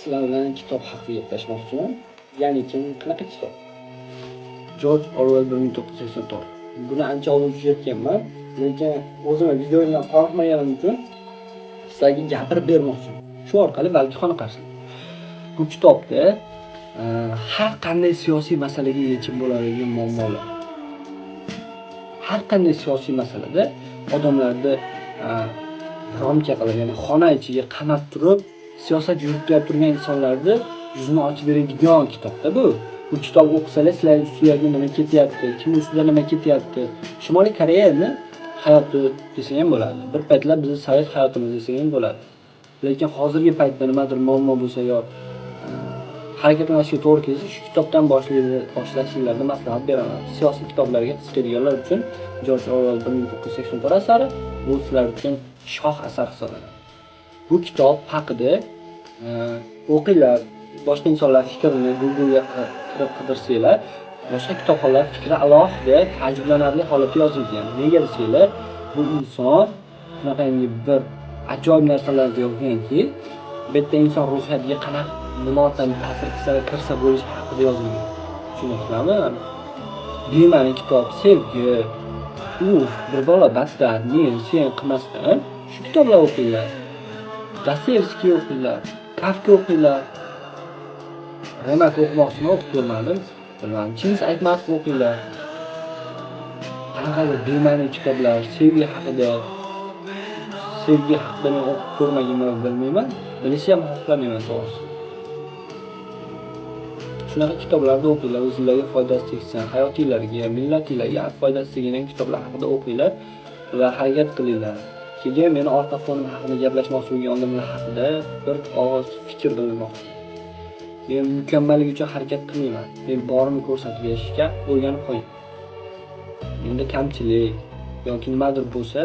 Sizlar bilan kitob haqida gaplashmoqchiman. Ya'ni kim, qanaqa kitob? George Orwell 1984. Buni ancha oldin tugatganman, lekin o'zimni videoimdan qoniqmaganim uchun sizlarga gapirib bermoqchiman. Shu orqali balki qoniqarsiz. Bu kitobda har qanday siyosiy masalaga yechim bo'ladigan muammolar. Har qanday siyosiy masalada odamlarni рамка qilib, ya'ni xona ichiga qamab turib, siyosat yuritib turgan insonlarni yuzini ochib beradigan kitobda bu. Bu kitob o'qisalar, sizlar ustingizda nima ketyapti, kim ustida nima ketyapti. Shimoliy Koreyani hayoti desa ham bo'ladi. Bir paytlar bizni sovet hayotimiz desa ham bo'ladi. Lekin hozirgi paytda nimadir muammo bo'lsa yo harakatlanishga to'g'ri kelsa, shu kitobdan boshlashinglarni maslahat beraman. Siyosiy kitoblarga qiziqadiganlar uchun George Orwell 1984 asari bu sizlar uchun shoh asar hisoblanadi. Bu kitob haqida o'qinglar, boshqa insonlar fikrini Google'ga kirib qidirsanglar, boshqa kitobxonlar fikri alohida ta'jiblanarli holatda yozilgan. Nega desanglar, bu inson shunaqangi bir ajoyib narsalarni yozganki, bu yerda inson ruhiyatiga qanaqa nima orqali ta'sir qilsa, kirsa bo'lishi haqida yozilgan. Tushunyapsizlarmi? Bema'ni kitob, sevgi, bir bola battar, men, sen qilmasdan shu kitoblar o'qinglar. Dostoyevskiy o'qinglar, Kafka o'qinglar. Remark o'qimoqchiman, o'qib ko'rmadim. Bilmadim. Chingiz Aytmatov o'qinglar. Qanaqadir bema'ni kitoblar, sevgi haqida. Sevgi haqida men o'qib ko'rmaganman, bilmayman. Bilishni ham xohlamayman, to'g'risi. Shunaqa kitoblarni o'qinglar, o'zinglarga foydasi tegsin, hayotinglarga, millatinglarga foydasi tegan kitoblar haqida o'qinglar va harakat qilinglar. Keyin meni orqa fonim haqida gaplashmoqchi bo'lgan odamlar haqida bir og'iz fikr bildirmoqchiman. Men mukammallik uchun harakat qilmayman. Men borimni ko'rsatib berishga o'rganib qolganman. Menda kamchilik yoki nimadir bo'lsa,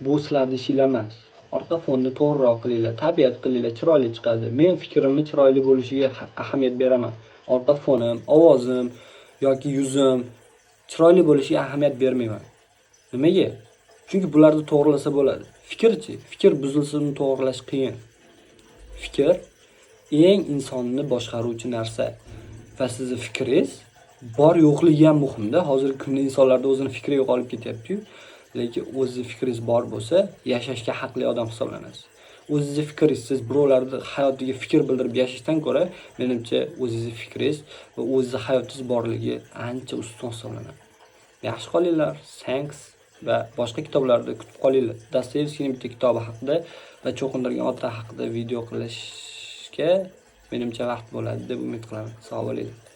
bu sizlarni ishinglar emas. Orqa fonni to'g'riroq qilinglar, tabiat qilinglar, chiroyli chiqadi. Men fikrimni chiroyli bo'lishiga ahamiyat beraman. Orqa fonim, ovozim yoki yuzim chiroyli bo'lishiga ahamiyat bermayman. Nimaga? Chunki bularni to'g'rilasa bo'ladi. Fikrchi, fikr buzilsa, uni to'g'rilash qiyin. Fikr eng insonni boshqaruvchi narsa va sizni fikringiz bor yo'qligi ham muhimda. Hozirgi kunda insonlarda o'zini fikri yo'qolib ketyapti-yu. Lekin o'zizni fikringiz bor bo'lsa, yashashga haqli odam hisoblanasiz. O'zizni fikringizsiz birovlarni hayotiga fikr bildirib yashashdan ko'ra, menimcha, o'zingizni fikringiz va o'zizni hayotingiz borligi ancha ustun hisoblanadi. Yaxshi qolinglar. Thanks va boshqa kitoblarni kutib qolinglar. Dostoyevskiyning bitta kitobi haqida va cho'qindirgan ota haqida video qilishga menimcha vaqt bo'ladi deb umid qilaman. Sog' bo'linglar.